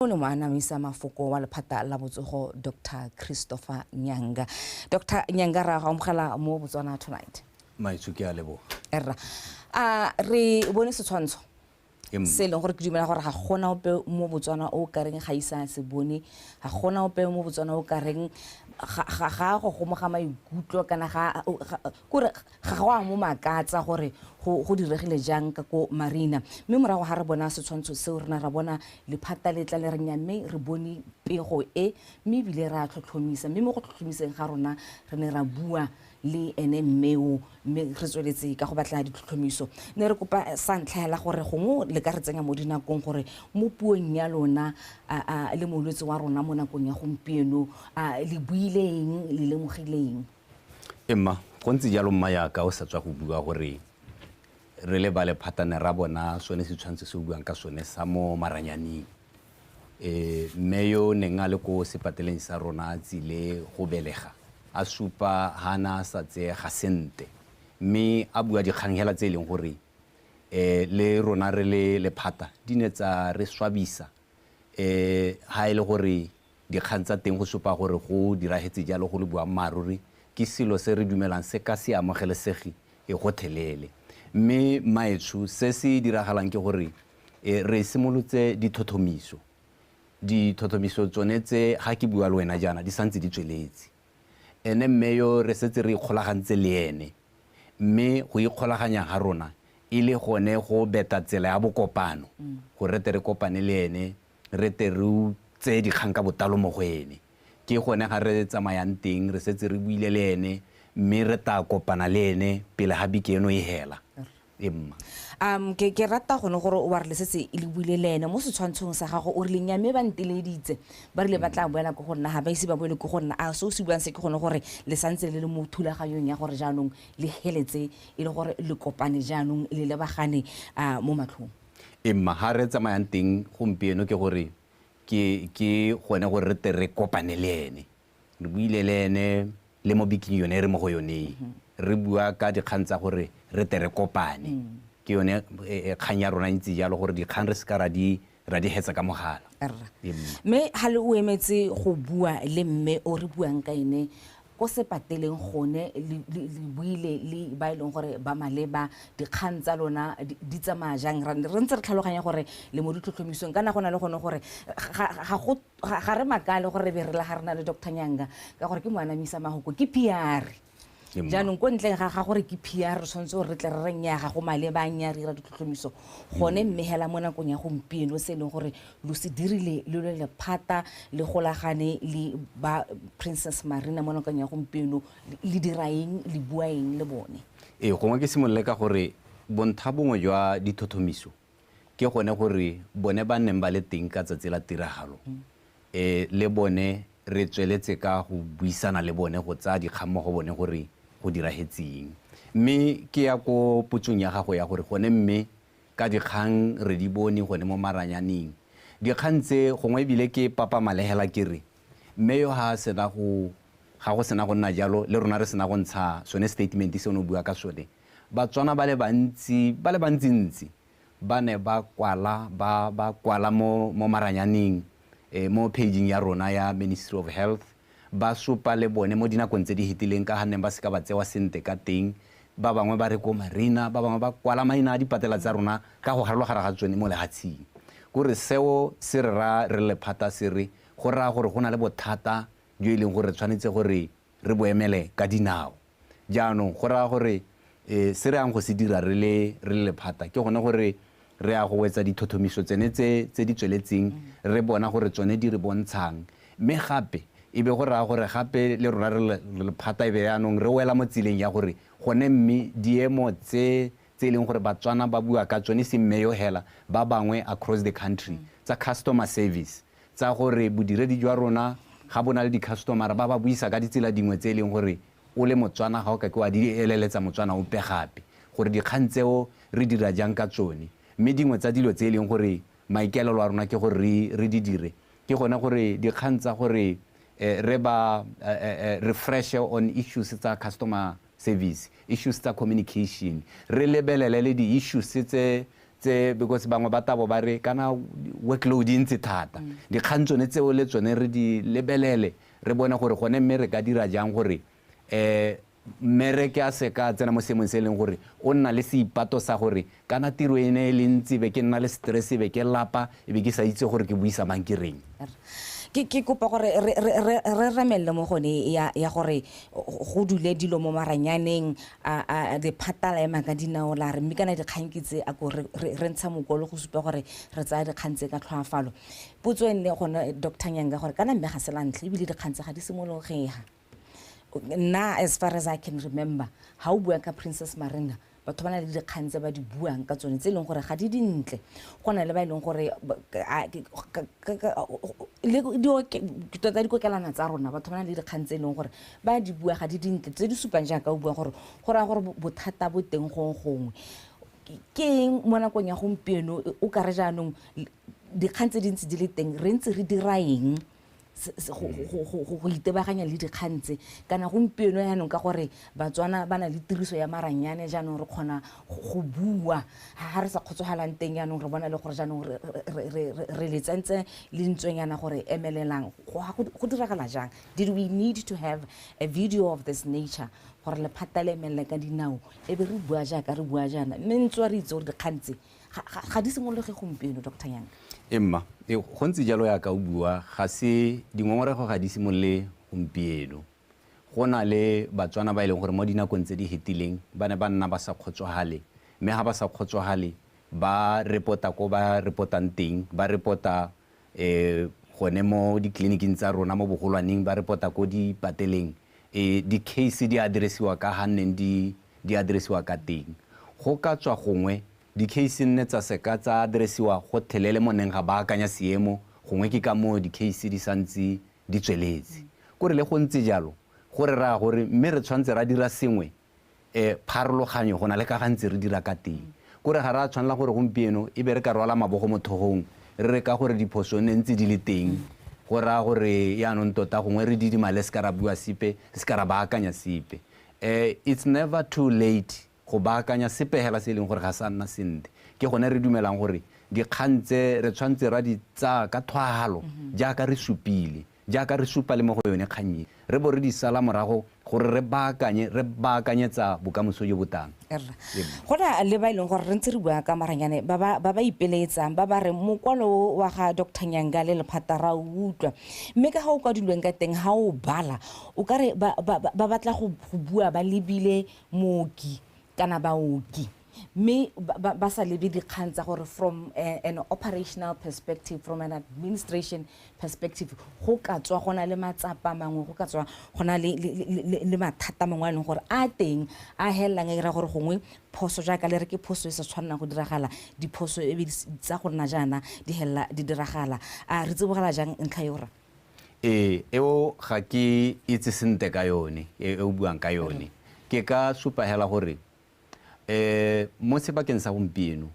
O ne moanamisa mafoko wa lephata la botsogo, Dr Christopher Nyanga. Dr Nyanga, ra go amogela mo Botswana Tonight. Maitsho, ke a leboga. Rra, a re bone setshwantsho se e leng gore ke dumela gore ga gona ope mo Botswana o kareng ga isa se bone, ga gona ope mo Botswana o kareng ga go gomoga maikutlo kana ga kore ga go a mo makatsa gore go diregile jang ka ko Marina. Mme morago ga re bona setshwantsho seo, rena ra bona lephata le tla le reng ya, mme re bone pego e, mme ebile re a tlhotlhomisa. Mme mo go tlhotlhomiseng ga rona, re ne ra bua le ene mmeo, mme re tsweletse ka go batla ditlhotlhomiso. Ne re kopa sa ntlha hela gore gongwe le ka re tsenya mo dinakong gore mo puong ya lona le molwetse wa rona mo nakong ya gompieno, le buileng, le lemogileng? Emma, go ntse jalo mma, yaka o sa tswa go bua gore re le ba lephata ne ra bona sone setshwantsho se o buang ka sone sa mo maranyaneng. Mme yo neng a le ko sepateleng sa rona a tsile go belega, a supa ha na a sa tseega sente, mme a bua dikgang hela tse e leng gore le rona re le lephata di ne tsa re swabisa, ha e le gore dikgang tsa teng go supa gore go diragetse jalo. Go le boammaaruri, ke selo se re dumelang se ka se amogelesege e gotlhelele. Mme maetsho, se se diragalang ke gore re simolotse ditlhotlhomiso. Ditlhotlhomiso tsone tse ga ke bua le wena jaana di santse di tsweletse. Ene mme yo re setse re ikgolagantse le ene, mme go ikgolaganya ga rona e le gone go beta tsela ya bokopano gore re tle re kopane le ene, re tle re tseye dikgang ka botlalo mo go ene. Ke gone ga re tsamayang teng. Re setse re buile le ene, mme re tla kopana le ene pele ga beke eno e hela, emma. Ke rata gone gore o ba re le setse le buile le ene. Mo setshwantshong sa gago o rileng ya, mme ba nteleditse, ba rile ba tla boela ko go nna, ga ba ise ba boele ko go nna. A se o se buang se ke gone gore le santse le le mo thulaganyong ya gore jaanong le heletse e le gore le kopane jaanong, le lebagane mo matlhong? Emma, ga re tsamayang teng gompieno ke gore ke gone gore re tle re kopane le ene. Re buile le ene le mo biking yone e re mo go yone, re bua ka dikgang tsa gore re tle re kopane. Ke yone kgang ya rona e ntse jalo, gore dikgang re seka ra di hetsa ka mogala. Rra, mme ga le o emetse go bua le mme o re buang ka ene ko sepateleng gone, le buile le ba e leng gore ba maleba, dikgang tsa lona di tsamaya jang? Re ntse re tlhaloganya gore le mo ditlhotlhomisong, kana go na le gone gore ga re makale gore re be re la ga re na le Dr Nyanga, ka gore ke moanamisa mahoko, ke PR. Jaanong ko ntleng ga gore ke PR, re tshwanetse gore re tle re re nnyaa, ga go maleba, nnyaa, re dira ditlhotlhomiso gone. Mme hela mo nakong ya gompieno, se e leng gore lo se dirile le le lephata le golagane le ba Princess Marina mo nakong ya gompieno, le dira eng, le bua eng le bone? Ee, gongwe ke simolole ka gore bontha bongwe jwa ditlhotlhomiso ke gone gore bone ba neng ba le teng ka tsatsi la tiragalo, le bone re tsweletse ka go buisana le bone, go tsaya dikgang mo go bone gore go diragetseng. Mme ke ya ko potsong ya gago ya gore gone mme ka dikgang re di bone gone mo maranyaneng, dikgang tse gongwe ebile ke papamalehela ke re mme yo ga sena go ga go sena go nna jalo, le rona re sena go ntsha sone statement se o ne o bua ka sone, Batswana ba le bantsi, ba le bantsintsi ba ne ba kwala, ba kwala mo maranyaneng, mo pageng ya rona ya Ministry of Health, ba supa le bone mo dinakong tse di fetileng ka ga neng ba seka ba tsewa sente ka teng. Ba bangwe ba re ko Marina, ba bangwe ba kwala maina a dipatela tsa rona ka go harologana ga tsone mo lehatsheng. Kore seo se re ra re lephata, se re go raya gore go na le bothata jo e leng gore re tshwanetse gore re bo emele ka dinao. Jaanong go raya gore se re yang go se dira re le lephata ke gone gore re ya go wetsa ditlhotlhomiso tsene tse di tsweletseng, re bona gore tsone di re bontshang. Mme gape e be go raya gore gape le rona re le lephata e be yaanong re wela mo tseleng ya gore gone mme diemo tse e leng gore Batswana ba bua ka tsone, se mme yo hela, ba bangwe across the country, tsa customer service, tsa gore bodiredi jwa rona ga bo na le di-customera ba ba buisa ka ditsela dingwe tse e leng gore o le Motswana ga o ka ke wa di eleletsa Motswana ope gape, gore dikgang tseo re dira jang ka tsone. Mme dingwe tsa dilo tse e leng gore maikaelelo a rona ke gore re di dire ke gone gore dikgang tsa gore re ba refresh on issues tsa customer service, issues tsa communication, re lebelele le di-issues tse Tse because bangwe ba tabo ba re kana workload e ntse thata. Dikgang tsone tseo le tsone re di lebelele, re bone gore gone mme re ka dira jang gore mmereke a seka a tsena mo seemong se e leng gore o nna le seipato sa gore kana tiro e ne e le ntsi, be ke nna le stress, be ke lapa, e be ke sa itse gore ke buisa mang ke reng. Ke kopa gore re remelele mo gone ya gore go dule dilo mo maranyaneng, a lephata la ema ka dinao la re mme kana dikgang ke tse, a ko re ntsha mokwalo go supa gore re tsaya dikgang tse ka tlhoafalo. Potso e nne gone, Dr Nyanga, gore kana mme ga se la ntlha ebile dikgang tse ga di simologega. Nna, as far as I can remember, ga o bua ka Princess Marina, batho ba na le dikgang tse ba di buang ka tsone tse e leng gore ga di dintle. Go na le ba e leng gore tota dikokelana tsa rona, batho ba na le dikgang tse e leng gore ba di bua ga di dintle, tse di supang jaaka o bua gore go raya gore bothata bo teng gongwe gongwe. Ke eng mo nakong ya gompieno o ka re jaanong dikgang tse dintsi di le teng, re ntse re dira eng go itebaganya le dikgang tse? Kana gompieno jaanong ka gore Batswana ba na le tiriso ya maranyane, jaanong re kgona go bua ga re sa kgotsogalang teng. Jaanong re bona le gore jaanong re le tsentse lentswenyana gore emelelang. Go diragala jang? Did we need to have a video of this nature gore lephata le emelele ka dinao e be re bua jaaka re bua jaana, mme ntswa re itse gore dikgang tse ga di simologe gompieno, Dr Nyanga? Emma, go ntse jalo yaka o bua, ga se dingongorego ga di simolole gompieno. Go na le Batswana ba e leng gore mo dinakong tse di fetileng ba ne ba nna ba sa kgotsogale, mme ga ba sa kgotsogale ba repota ko ba repotang teng, ba repota gone mo ditleliniking tsa rona mo bogolwaneng, ba repota ko dipateleng. Di-case di addressiwa ka ga nneng di addressiwa ka teng. Go ka tswa gongwe di-case nne tsa seka tsa addressiwa gotlhelele mo neng ga baakanya seemo, gongwe ke ka moo di-case di santse di tsweletse. Kore le go ntse jalo, gore raya gore mme re tshwanetse ra dira sengwe pharologanyo go na le ka gantsi re dira ka teng. Kore ga re a tshwanela gore gompieno e be re ka rwala mabogo mo thogong re re ka gore diphoso ne ntse di le teng, go raya gore yaanong tota gongwe re didimale, se ka ra bua sepe, se ka ra baakanya sepe. It's never too late go baakanya sepe hela se e leng gore ga sa nna sentle. Ke gone re dumelang gore dikgang tse re tshwanetse ra di tsaya ka tlhwaalo jaaka re supile, jaaka re supa le mo go yone kgang e, re bo re di sala morago gore re baakanye, re baakanyetsa bokamoso jo bo tang. Go na le ba e leng gore re ntse re bua ka maranyane, ba ipeletsang, ba ba re mokwalo wa ga Dr Nyanga le lephata ra o utlwa, mme ka ga o kwadilweng ka teng, ga o bala o ka re ba batla go bua ba lebile mooki kana baoki, mme ba sa lebe dikgang tsa gore from an operational perspective, from an administration perspective, go ka tswa go na le matsapa mangwe, go ka tswa go na le mathata mangwe a e leng gore a teng a helelang e dira gore gongwe phoso jaaka le re ke phoso e sa tshwannang go diragala, diphoso e be tsa go nna jaana di helela di diragala. A re tsibogela jang ntlha eo, rra? Ee, eo ga ke itse sentle ka yone e o buang ka yone. Ke ka supa hela gore mo sebakeng sa gompieno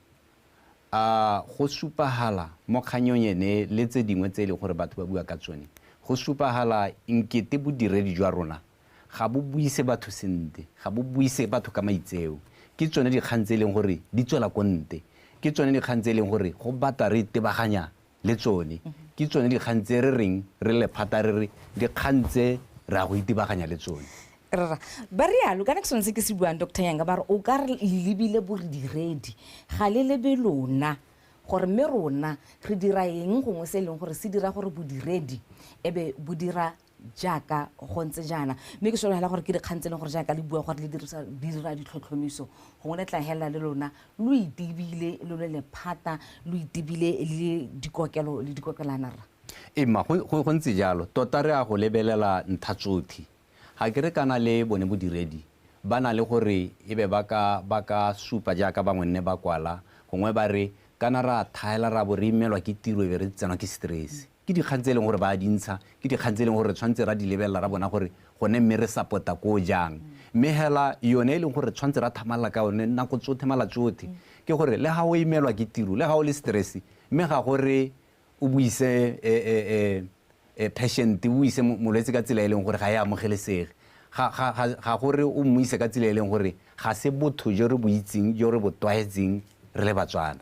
a go supahala mo kganyong ene le tse dingwe tse e leng gore batho ba bua ka tsone, go supahala nkete bodiredi jwa rona ga bo buise batho sentle, ga bo buise batho ka maitseo. Ke tsone dikgang tse e leng gore di tswela ko ntle, ke tsone dikgang tse e leng gore go batla re itebaganya le tsone, ke tsone dikgang tse re reng re lephata re re dikgang tse re a go itebaganya le tsone. Rra, ba rialo kana ke sone se ke se buang, Dr Nyanga, ba re o ka re lebile bodiredi ga le lebe lona gore mme rona re dira eng gongwe se e leng gore se dira gore bodiredi e be bo dira jaaka go ntse jaana. Mme ke sologela gore ke dikgang tse e leng gore jaaka le bua gore le dira ditlhotlhomiso, gongwe le tla helela le lona lo itebile lo le lephata, lo itebile le dikokelo le dikokelana, rra. Ee, ma go ntse jalo tota, re a go lebelela ntlha tsotlhe. Ga ke re kana le bone bodiredi ba na le gore e be ba ka supa jaaka bangwe nne ba kwala, gongwe ba re kana ra thaela ra bo re imelwa ke tiro e be re tsenwa ke stress. Ke dikgang tse e leng gore ba di ntsha, ke dikgang tse e leng gore re tshwanetse ra di lebelela ra bona gore gone mme re support-a ko jang. Mme hela yone e leng gore re tshwanetse ra thamalla ka yone nako tsotlhe malatsi otlhe ke gore le ga o imelwa ke tiro, le ga o le stress, mme ga gore o buise patient, o buise molwetse ka tsela e leng gore ga e amogelesege, ga gore o mmuise ka tsela e leng gore ga se botho jo re bo itseng, jo re bo tlwaetseng re le Batswana.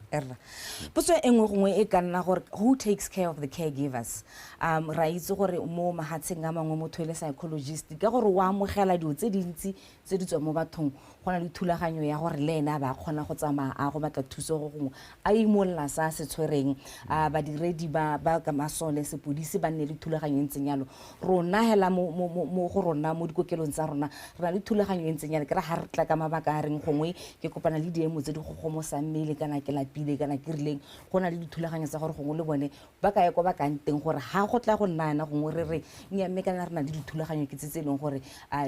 Potso e nngwe gongwe e ka nna gore who takes care of the caregivers? Ra itse gore mo mahatsheng a mangwe motho e le psychologist ka gore o amogela dilo tse dintsi tse di tswang mo bathong, go na le thulaganyo ya gore le ene a ba kgona go tsamaya a go batla thuso go gongwe a imolola sa se tshwereng, a badiredi ba ka masole sepodisi ba nne le thulaganyo e ntseng yalo. Rona hela mo go rona mo dikokelong tsa rona re na le thulaganyo e ntseng yalo, ke re ga re tla ka mabaka a reng gongwe ke kopana le diemo tse di gogomosang mmele kana ke lapile kana ke rileng, go na le dithulaganyo tsa gore gongwe le bone ba ka ya kwa ba kang teng gore ga go tla go nna yana gongwe re re nnyaa, mme kana re na le dithulaganyo ke tse e leng gore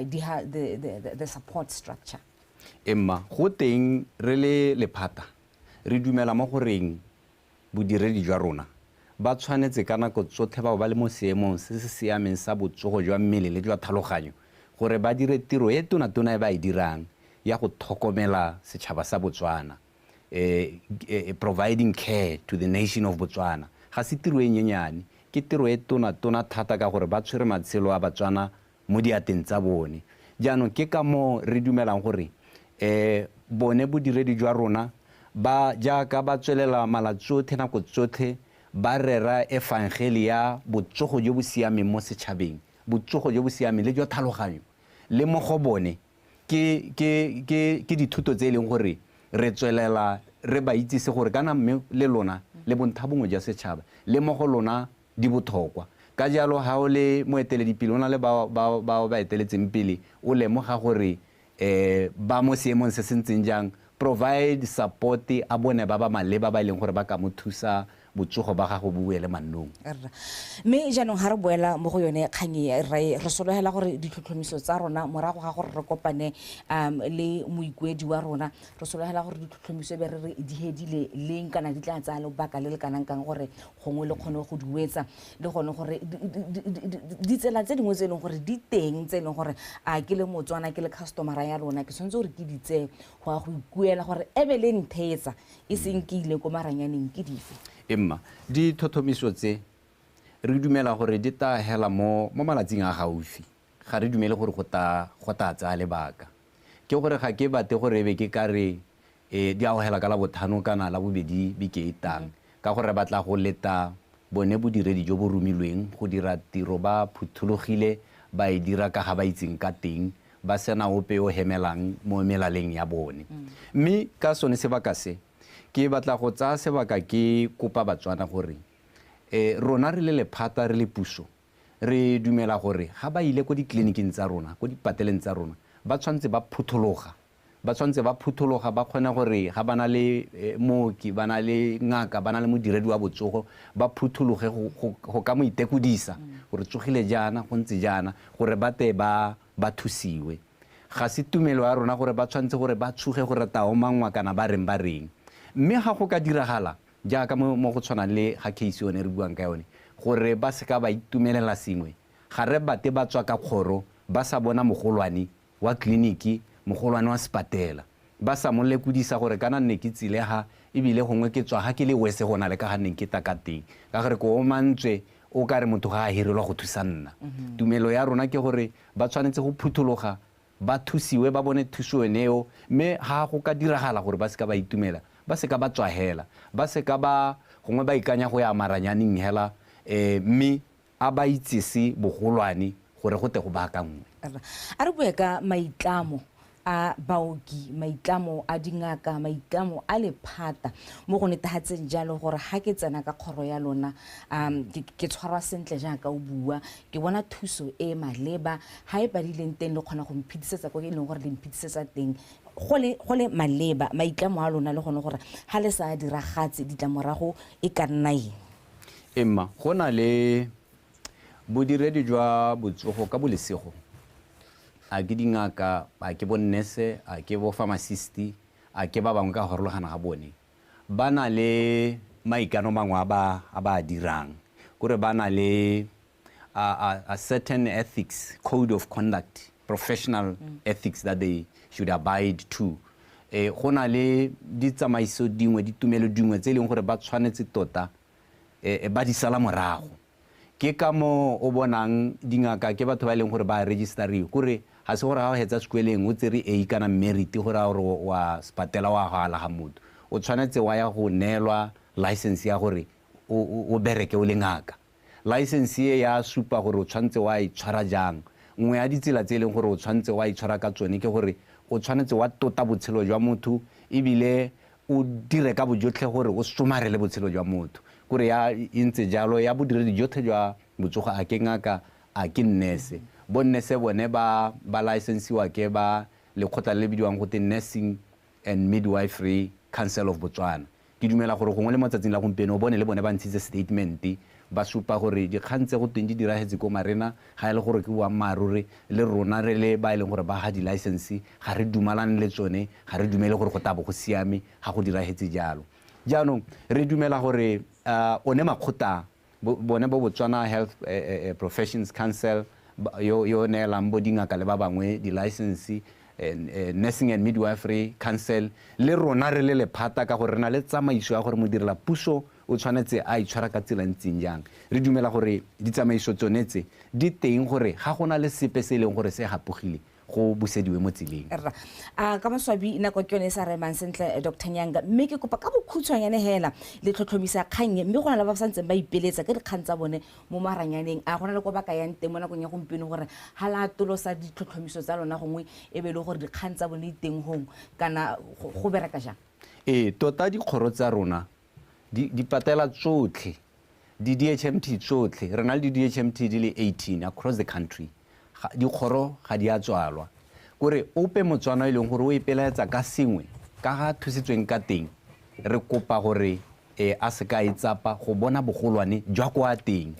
di ha the support structure. Emma, go teng re le lephata re dumela mo goreng bodiredi jwa rona ba tshwanetse ka nako tsotlhe bao ba le mo seemong se se siameng sa botsogo jwa mmele le jwa tlhaloganyo gore ba dire tiro e tona-tona e ba e dirang ya go tlhokomela setšhaba sa Botswana, providing care to the nation of Botswana. Ga se tiro e nyenyane, ke tiro e tona-tona thata ka gore ba tshwere matshelo a Batswana mo diateng tsa bone. Jaanong ke ka moo re dumelang gore bone bodiredi jwa rona ba jaaka ba tswelela malatsi otlhe nako tsotlhe ba rera efangeli ya botsogo jo bo siameng mo setšhabeng, botsogo jo bo siameng le jwa tlhaloganyo le mo go bone ke dithuto tse e leng gore re tswelela re ba itsise gore kana mme le lona le bontha bongwe jwa setšhaba le mo go lona di botlhokwa. Ka jalo ha o le moeteledipele o na le bao ba eteletseng pele o lemoga gore ba mo seemong se se ntseng jang, provide support a bone ba ba maleba ba e leng gore ba ka mo thusa botsogo ba gago bo boele mannong. Mme jaanong ga re boela mo go yone kgang e, re sologela gore ditlhotlhomiso tsa rona morago ga gore re kopane le moikuedi wa rona, re sologela gore ditlhotlhomiso be re re di hedile leng kana di tla tsaya lobaka le le kanang kang gore gongwe le kgone go di wetsa, le gone gore ditsela tse dingwe tse e leng gore di teng tse e leng gore a ke le Motswana ke le customera ya lona ke tshwanetse gore ke di tseye go ya go ikuela gore ebe le ntheetsa e seng ke ile ko maranyaneng ke dife. Emma, ditlhotlhomiso tse re dumela gore di tla hela mo malatsing a gaufi, ga re dumele gore go tla tsaya lebaka. Ke gore ga ke batle gore ebe ke ka re di a hela ka la bothano kana la bobedi beke e tang, ka gore re batla go leta bone bodiredi jo bo romilweng go dira tiro ba phuthologile ba e dira ka ga ba itseng ka teng, ba sena ope yo hemelang mo melaleng ya bone. Mme ka sone sebaka se ke batla go tsaya sebaka ke kopa Batswana gore rona re le lephata re le puso re dumela gore ga ba ile ko ditleliniking tsa rona ko dipateleng tsa rona ba tshwanetse ba phuthologa, ba tshwanetse ba phuthologa ba kgone gore ga ba na le mooki ba na le ngaka ba na le modiredi wa botsogo ba phuthologe go ka mo itekodisa gore tsogile jaana go ntse jaana gore ba te ba thusiwe. Ga se tumelo ya rona gore ba tshwanetse gore ba tshoge gore taomangwa kana ba reng ba reng. Mme ga go ka diragala jaaka mo go tshwanang le ga case yone re buang ka yone gore ba seka ba itumelela sengwe, ga re bate ba tswa ka kgoro ba sa bona mogolwane wa tleliniki, mogolwane wa sepatela, ba sa mo lekodisa gore kana nne ke tsile ga ebile gongwe ke tswa ga ke le wese go na le ka ga neng ke ta ka teng, ka gore ko omantswe o ka re motho ga a hirelwa go thusa nna. Tumelo ya rona ke gore ba tshwanetse go phuthologa ba thusiwe ba bone thuso eo, mme ga go ka diragala gore ba seka ba itumela ba seka ba tswa hela, ba seka ba gongwe ba ikanya go ya maranyaneng hela, mme a ba itsese bogolwane gore go te go baakangwe. A re bue ka maitlamo a baoki, maitlamo a dingaka, maitlamo a lephata mo go netefatseng jalo gore ga ke tsena ka kgoro ya lona ke tshwarwa sentle jaaka o bua, ke bona thuso e maleba, ga e badileng teng le kgona go mphetisetsa ko e leng gore le mphetisetsa teng go le maleba. Maitlamo a lona le gone gore ga le sa diragatse ditlamorago e ka nna eng? Emma, go na le bodiredi jwa botsogo ka bolesego, a ke dingaka, a ke bo nurse, a ke bo pharmacist, a ke ba bangwe ka farologana ga bone, ba na le maikano mangwe a ba dirang, kore ba na le a certain ethics, code of conduct, professional ethics that they should abide to. Go na le ditsamaiso dingwe, ditumelo dingwe tse e leng gore ba tshwanetse tota ba di sala morago. Ke ka mo o bonang dingaka ke batho ba e leng gore ba registeriwe, kore ga se gore ga o hetsa sekweleng o tsere A kana merit gore a gore wa sepatela wa go alaga motho, O tshwanetse wa ya go neelwa license ya gore o bereke o le ngaka. License e ya supa gore o tshwanetse wa itshwara jang. Nngwe ya ditsela tse e leng gore o tshwanetse wa itshwara ka tsone ke gore o tshwanetse wa tota botshelo jwa motho, ebile o dire ka bojotlhe gore o somarele botshelo jwa motho. Kore ya e ntse jalo ya bodiredi jotlhe jwa botsogo, a ke ngaka, a ke nnese. Bonnese bone ba licensiwa ke ba lekgotla le le bidiwang gote Nursing and Midwifery Council of Botswana. Ke dumela gore gongwe le mo tsatsing la gompieno o bone le bone ba ntshitse statement, ba supa gore dikgang tse go teng di diragetse ko Marena ga e le gore ke boammaaruri, le rona re le ba e leng gore ba ga di-license ga re dumalane le tsone, ga re dumele gore go tabo go siame ga go diragetse jalo. Jaanong re dumela gore one makgotla bone bo Botswana Health Professions Council yo neelang bo dingaka le ba bangwe di-license, Nursing and Midwifery Council, le rona re le lephata, ka gore re na le tsamaiso ya gore modirela puso o tshwanetse a itshwara ka tsela ntseng jang. Re dumela gore ditsamaiso tsone tse di teng gore ga gona le sepe se e leng gore se gapogile, go busediwe mo tseleng. Rra, a ka maswabi nako ke yone e sa remang sentle, Dr Nyanga, mme ke kopa ka bokhutshwanyane hela le tlhotlhomisa kgang e, mme go na le ba ba santseng ba ipeletsa ka dikgang tsa bone mo maranyaneng. A go na le ko ba ka yang teng mo nakong ya gompieno gore ga la atolosa ditlhotlhomiso tsa lona, gongwe e be e le gore dikgang tsa bone di teng gongwe, kana go bereka jang? Ee, tota dikgoro tsa rona, dipatela tsotlhe, di-DHMT tsotlhe, re na le di-DHMT di le 18 across the country. Dikgoro ga di a tswalwa. Kore ope Motswana e leng gore o ipelaetsa ka sengwe ka ga thusitsweng ka teng, re kopa gore a se ka e tsapa go bona bogolwane jwa kwa teng.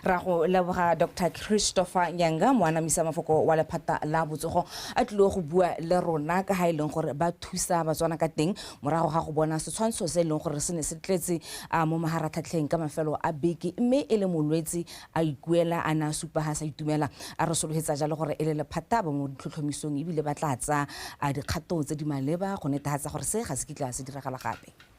Ra go leboga, Dr Christopher Nyanga, moanamisa mafoko wa lephata la botsogo, a tlile go bua le rona ka ga e leng gore ba thusa Batswana ka teng morago ga go bona setshwantsho se e leng gore se ne se tletse mo maharatlhatlheng ka mafelo a beke, mme e le molwetse a ikuela, a ne a supa ga sa itumela. A re sologetsa jalo gore e le lephata ba mo ditlhotlhomisong, ebile ba tla tsaya dikgato tse di maleba go netefatsa gore se ga se kitla se diragala gape.